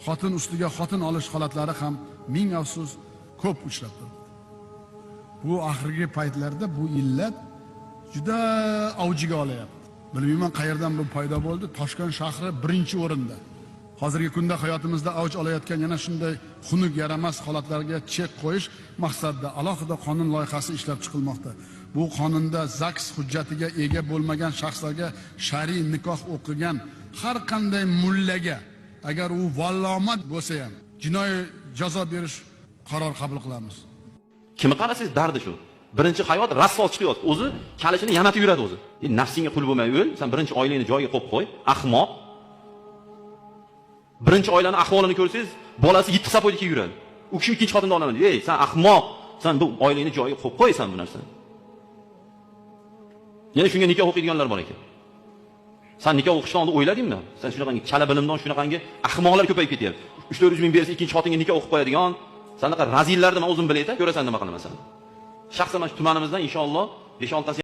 Xotin ustiga xotin olish holatlari ham ming afsus ko'p uchrab turibdi. Bu oxirgi paytlarda bu illat juda avjiga olyapti. Bilmayman qayerdan bu paydo bo'ldi. Toshkent shahri birinchi o'rinda. Hozirgi kunda hayotimizda avj olayotgan yana shunday xunuk yaramas holatlarga chek qo'yish maqsadida alohida qonun loyihasi ishlab chiqilmoqda. Bu qonunda ZAGS hujjatiga ega bo'lmagan shaxslarga shar'iy nikoh o'qigan har qanday mullaga, agar u vallomat bo'lsa ham, jinoiy jazo berish qaror qabul qilamiz. Kimni qarasangiz, dardi shu. Birinchi hayot rasvo chiqyapti. O'zi kalishini yamatib yuradi o'zi. Nafsingga qul bo'lmay o'l, san birinchi oilangni joyiga qo'yib qo'y, ahmoq. Birinchi oilani ahvolini ko'rsangiz, bolasi yetti сапог kiyib yuradi. U kishi ikkinchi xotinni olaman deydi. Ey, san ahmoq, san bu oilangni joyiga qo'yib qo'y san bu narsani. Yana shunga nikoh o'qiydiganlar bor ekan. San nikoh o'qishdan oldin o'yladingmi? San shunaqangi chala bilimdon, shunaqangi ahmoqlar ko'payib ketyapti. 3-400 ming bersa, ikkinchi xotinga nikoh o'qib qo'yadigan, sanaqa razillarni men o'zim bilayta, ko'rasan nima qilaman san. Shaxsan mana shu tumanimizdan inshaalloh 5-6 tasi.